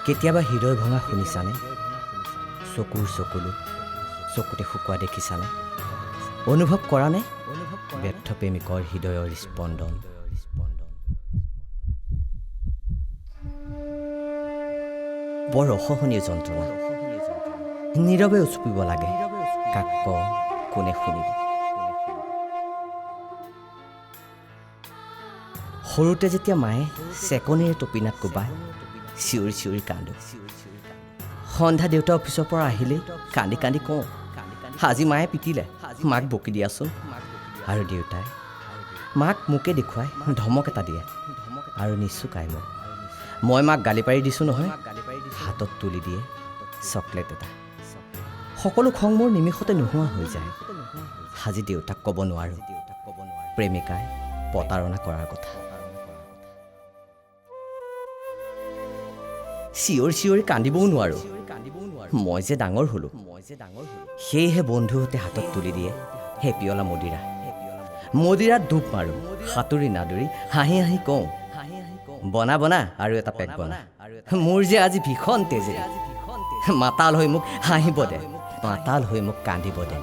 কেতিয়াবা হৃদয় ভঙা শুনিছানে? চকুৰ চকুলো চকুতে শুকোৱা দেখিছানে? অনুভৱ কৰানে ব্যৰ্থ প্ৰেমিকৰ হৃদয়ৰ স্পন্দন? বৰ অসহনীয় যন্ত্ৰণা। নীৰৱে উচুপিব লাগে, কাক কওঁ কোনে শুনিব? সৰুতে যেতিয়া মায়ে চেকনিৰে টপিনাত কোবায়, চিঞৰি চিঞৰি কান্দো। সন্ধ্যা দেউতা অফিচৰ পৰা আহিলেই কান্দি কান্দি কওঁ, আজি মায়ে পিটিলে, মাক বকি দিয়াচোন। আৰু দেউতাই মাক মোকে দেখুৱাই ধমক এটা দিয়ে আৰু নিচুকাই মোক। মই মাক গালি পাৰি দিছোঁ নহয়, হাতত তুলি দিয়ে চকলেট এটা। সকলো খং মোৰ নিমিষতে নোহোৱা হৈ যায়। আজি দেউতাক ক'ব নোৱাৰোঁ প্ৰেমিকাই প্ৰতাৰণা কৰাৰ কথা। চিঞৰি চিঞৰি কান্দিবও নোৱাৰোঁ, মই যে ডাঙৰ হ'লোঁ। সেয়েহে বন্ধুহঁতে হাতত তুলি দিয়ে সেই পিয়লা মদিৰা। মদিৰাত ডুব মাৰোঁ, সাঁতুৰি নাদুৰি হাঁহি হাঁহি কওঁ, বনা বনা আৰু এটা পেক বনা, মোৰ যে আজি ভীষণ তেজেৰি। মাতাল হৈ মোক হাঁহিব দে, মাতাল হৈ মোক কান্দিব দে।